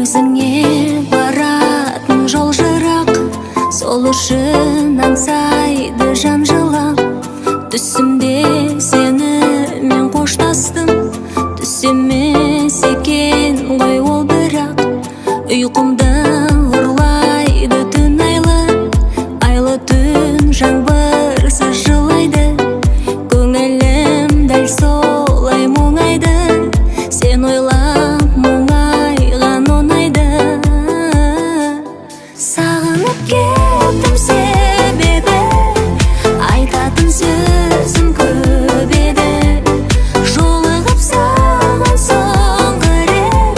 Өзіңе баратын жол жырақ, сол үшін аңсайды жан жылап. Түсімде сені мен қоштастым, түс емес екен ғой ол бірақ. Ұйқымды ұрлайды түн айлы, айлы түн жаңбырсыз жылайды. Көңілім дәл солай мұңайды, сен ойлап мұңайған оңайды. Сағынып кеттім, себебі айтатын сөзім көп еді. Жолығып саған соңғы рет,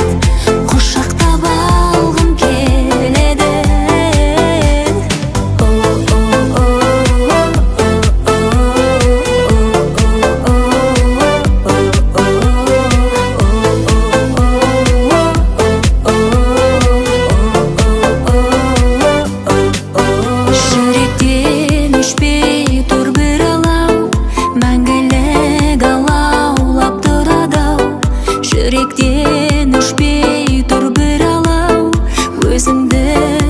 құшақтап алғым келеді. О, о, о, о, о, о, о, о. Жүректен өшпей тұр бір алау, мәңгілік алаулап тұрады ау. Жүректен өшпей тұр бір алау, өзіңді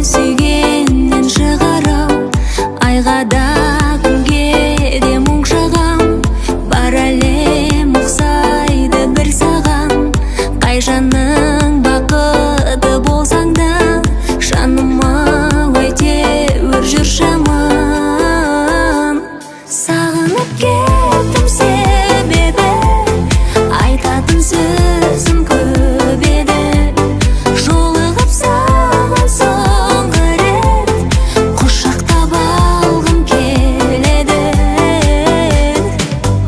сүйгеннен шығар ау. Айға да, күнге де мұң шағам, бар әлем ұқсайды бір саған. Қай жанның бақыты болсаң да, жаным ау, әйтеуір жүрші аман. Сағынып кеттім, себебі айтатын сөзім көп еді. Жолығып саған соңғы рет, құшақтап алғым келеді.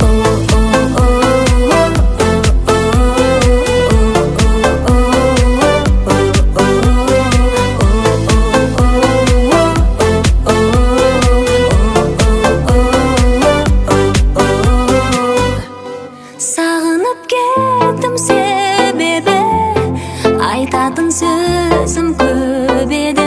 О, о, о, о, о, о, о, о, о. Сағынып кеттім, себебі айтатын сөзім көп еді.